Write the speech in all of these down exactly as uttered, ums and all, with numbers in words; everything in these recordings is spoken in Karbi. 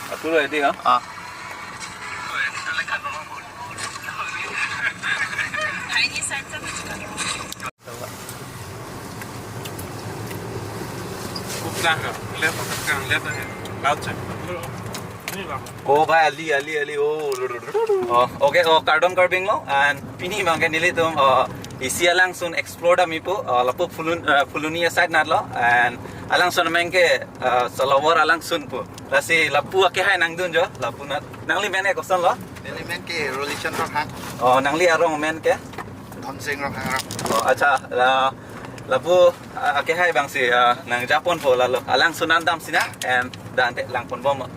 Aku ready ya? Ah. Kukna ka, left, kang left, laut sa. Ini bang. Oh, bhai, ali, ali, ali, oh. Oh, okay, oh, kardom Karbi Anglong, and pini abangke nelitum, uh, isi alangsun explore damji pu, uh, lapu Phulun-, uh, Phuloni aside natlo, and alangsun amen ke, uh, Salawar alangsun pu. Lasi lapu akehai nangdun jo, lapu nat. Nangli men ke kosonlo? Neli men ke Rolishan Ronghang. Oh, nangli arong men ke? Dhonsing Ronghang arong. Oh, acha, la, lapu, ah, akehai abangsi, ah, nangjaponpo lalo. Alangsun an damsi nang, and dante langponbom.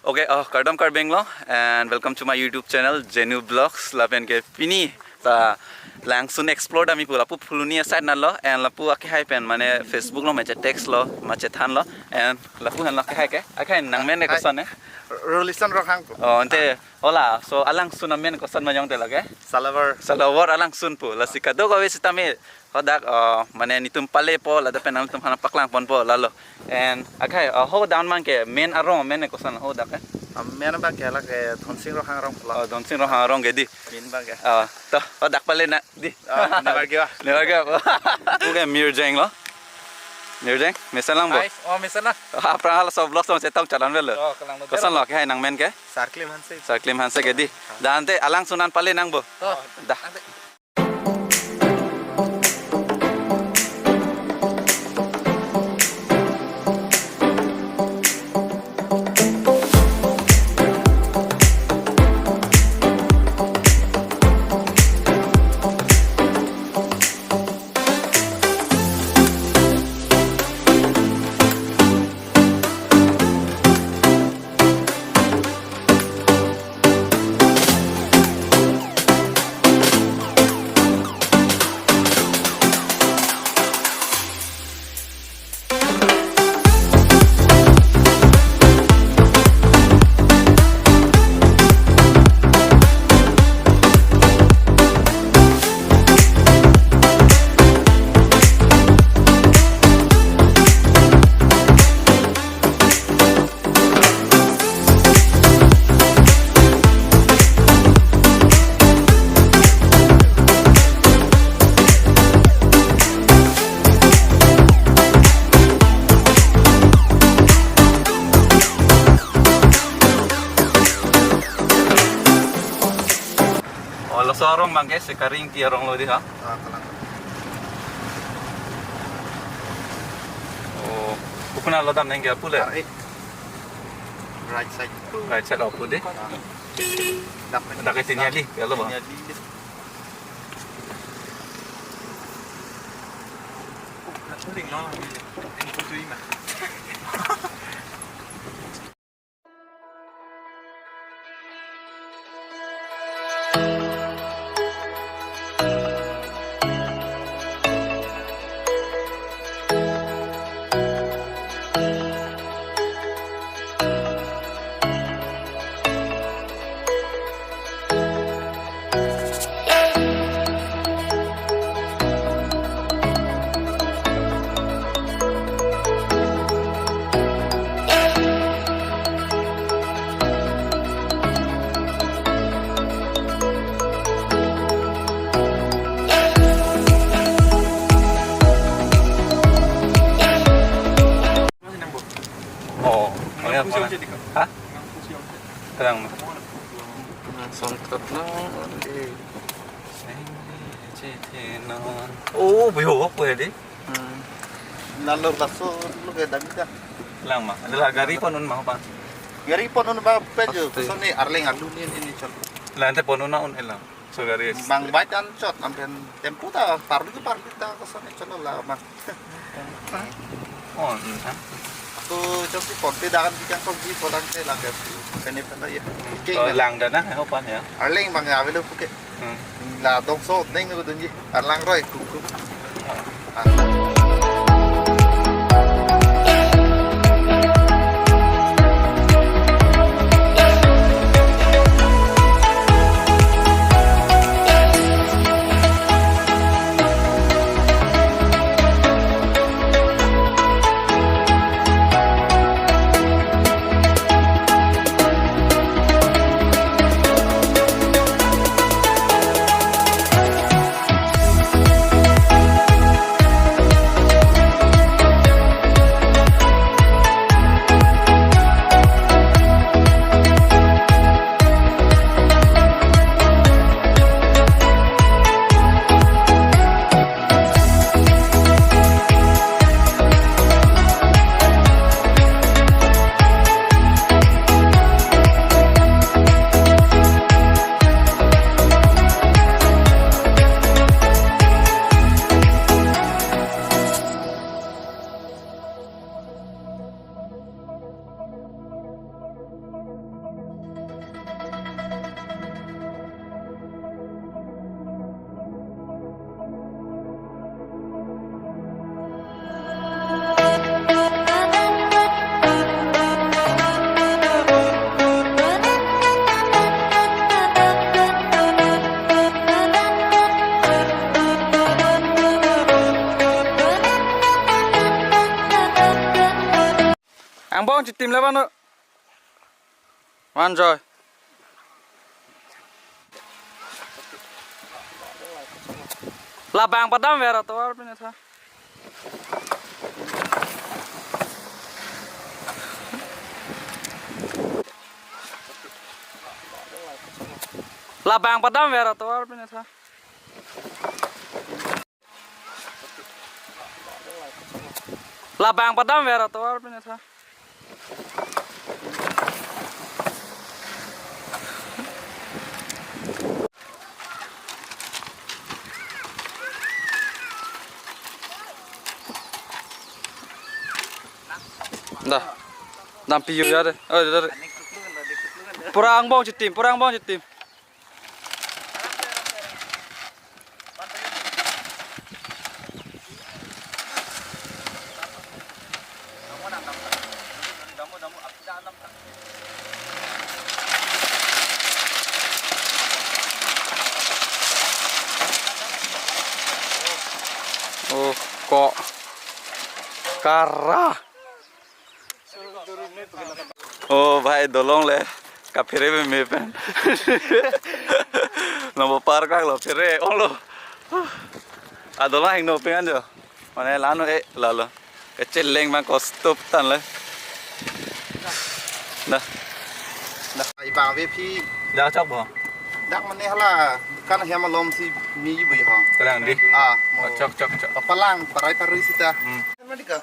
Okay, oh, kardom Karbi Anglong, and welcome to my YouTube channel, Jenu Vlogs. Lapen ke pini ta langsun explore damji pu lapu Phuloni aside natlo, and lapu akehai pen mane Facebook lo, mane text lo, mane thanlo, and lapu henlo akehai ke, akehai nangmen ke koson ne? Rolishan Ronghang pu. Oh, ante, hola, so alangsun amen koson ma jongte lake? Salawar. Salawar alangsun pu, lasi kadokave sitame, hadak, uh, mane netum palepo, lapen nangtum aphan paklangponpo lalo. And akehai, uh, hadak abangke men arong, men koson hadak ke? Ah, men abangke lake Dhonsing Ronghang arong pulo. Oh, Dhonsing Ronghang arong ke di. Men abangke. Ah, to, hadak pale nang di. Ah, never give up. Never give up. Oke, Mirjeng lo. Mirjeng, mesen lang bo. Nice. Oh, mesen lang. Aphrang halaso vlog song chetong chalan velo. Oh, kelang lo. Kosonlo akehai nangmen ke? Sarklim Hanse. Sarklim Hanse ke di. Dante alangsun an pale nang bo. Oh. Dah. Ante. Oh, laso arong abangke Sekaring ti arong lo di ha? Ah, kalang. Oh, kopi-an lo dam neng ke apule? Ar-e. Right side. Right side apule di? Ah. Dak, dak ke Tiniali, ya lo ba? Tiniali. Oh, oh ya, mana? Hah? Terang. Songket nang di. Oh, biho apa ya di? Hmm. Lalu laso lo ke dami dah. Lang ma. Adalah gari pon un ma pa. Gari pon un ba pejo. Pasti. Soni Arleng alu ni ini chal. Lante pon un na un elang. So gari. Bang bike an chot ampen tempo ta parlu ke parlu ta kosonne chalo la bang. Oh, hmm, ha? Aku chot si konti dakan bikan kok di podang ke la ke. Kene pala ya. King. Oh, lang dana, ha, opan ya. Arleng bang ya, velo puke. Hmm. La dong so, deng ko dunji. Arlang roi, kuku. Team le vano. Van joi. Labang padam vera tovar pine tha. Labang padam vera tovar pine tha. Labang padam vera tovar pine tha. Dah. Dampi yo ya deh. Oh, deh, deh. Pura angbong chitim, pura angbong chitim. Oh, kok. Kara. Oh, bhai, dolong le kaphere meme pen. Nomor par kak lo phere ong lo. A dolong hingno pengan jo. Mane lanu e lalo. Kecheleng bang kostup tan le. Dah. Dah. Ibang ave phi. Dah chok bo. Dak mane hala kan hem alom si mi bu ho. Kalang di. Ah, mo. Oh, chok, chok, chok. Papalang parai parui sita. Hmm. Mana di ka?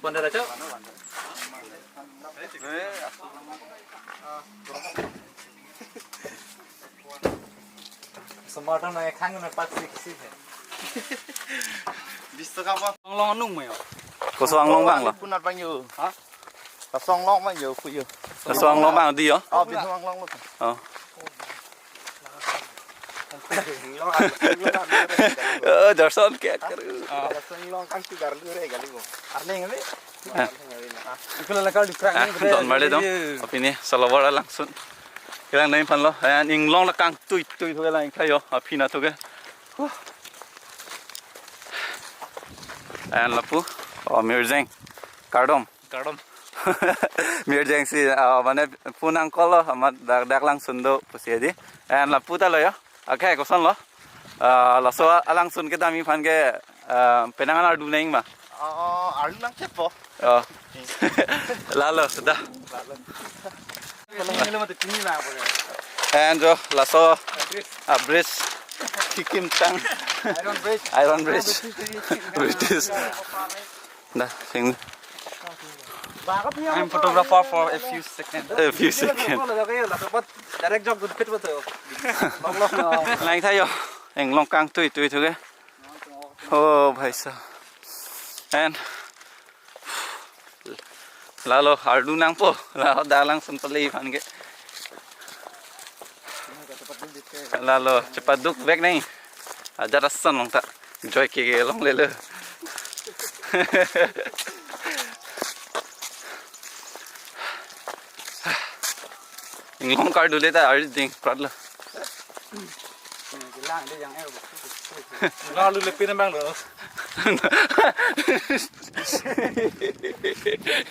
Pondar aja. Semua orang nanya khang na pat sik sik hai. Bis taka ba? Anglong anung mayo. Koso anglong bang lo? Punat bang yo. Ha? Laso anglong bang yo, pu yo. Laso anglong bang di yo? Oh, bin anglong lo. Oh. Oh, Jarson ke. Arleng ni. Ah, don marli dong. Apini salover alangsun. Kelang nai phan lo. An inglong la kangtui tui thu kelang ingkhayo. Aphi na thu ke. Huh. An lapu. Oh, Mirjeng. Kardom. Kardom. Mirjeng si, ah, mane phone angkol lo, amat dak dak langsun do pusi di. An lapu ta lo yo. Okay, koson lo. Ah, laso alangsun kedam aphan ke, ah, penang an ardu neng ma. Oh, ardu nang chepo. Oh. Lalo, sudah. Lalo. An jo, laso, ah, bridge. Kikim tang. Iron bridge. Iron bridge. British. Dah, sing. I'm photographer for a few seconds. A few seconds. Direct jog good fit betul. Lang thayo. Inglong kangtui tui thu ke. Oh, bhai sahab. And lalo ardu nangpo. Lalo dak langsun pale aphan ke. Lalo chepaduk vek nai. Ajat ason long ta. Joy ke ke long lelo. Inglong kardu le ta ari ding prat lo. Lalo le pin bang lo.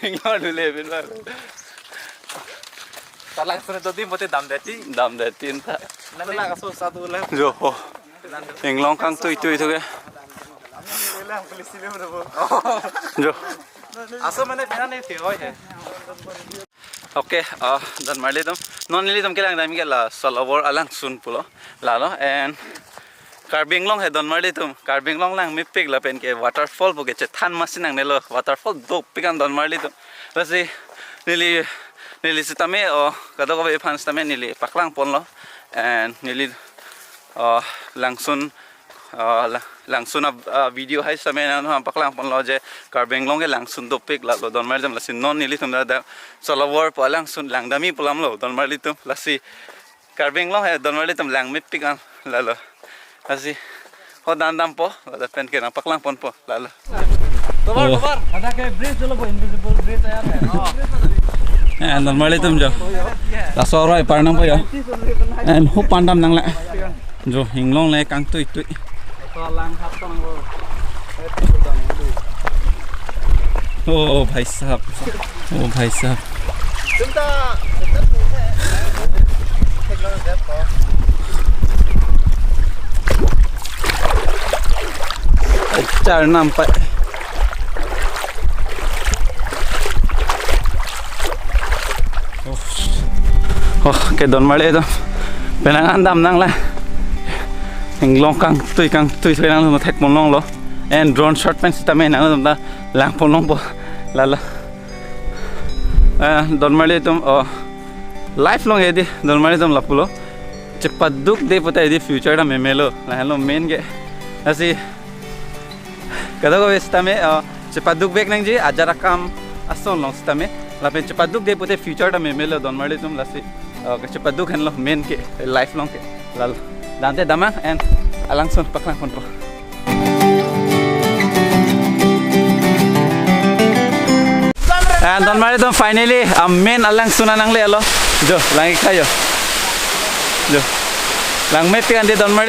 Inglong kardu le pin bang lo. Talang sene to dim bote dam deti. Dam deti ta. Nana ka so satu lang. Jo ho. Inglong kangtui tui thu ke. Jo. Aso mane pina ne thi hoi he. Okay, ah, don marli atum. Non nelitum kelang dam ke la salover alangsun pulo. Lalo and Karbi Anglong he don marli atum. Karbi Anglong lang mepik lapen ke waterfall pu ke chethan masi nangnelo. Waterfall dopik an don marli atum. Lasi neli neli sitame o kadokave aphan sitame neli paklang ponlo. And neli, ah, langsun, ah, la-, langsun a, ah, video hai sitame nangpaklang ponlo je Karbi Anglong ke langsun dopik lalo don marli atum, lasi non nelitum dak salover pu alangsun lang dam-i pu alam lo don marli atum, lasi Karbi Anglong he don marli atum lang mepik an lalo. Lasi ho dan dampo, lapen ke nangpaklang ponpo lalo. Tovar, oh. Tovar. Ada ke bridge dolo bo, invisible bridge ya. Oh. Eh, don marli atum jo. Laso aroi par nangpo jo. And hu pandam nangle. Jo, inglong le kangtui tui. Laso lang hap ko nangpo. Oh, bhai sahab. Oh, bhai sahab. Char nam pa. Oh, oh, ke Donmarli atum penang an damnang la. Inglong kangtui kangtui thek nanglo, thek ponlonglo. And drone shot pen sitame nangtum ta lang ponlongpo. Lalo. Ah, Donmarli atum, oh, life along hedi Donmarli atum lapulo. Chepadukde pute hedi future ta memelo. Lahenlo main ke. Lasi kadokave sitame, ah, chepadukvek nangji, ajat akam ason along sitame. Lapen chepadukde pute future ta memelo Donmarli atum, lasi, ah, chepaduk henlo main ke, life along ke. Lalo. Damte damnang and alangsun paklang ponpo. And Donmarli atum finally, ah, main alangsun an nanglelo. Jo, lang-ik tha jo. Jo. Lang mepik an hedi Donmarli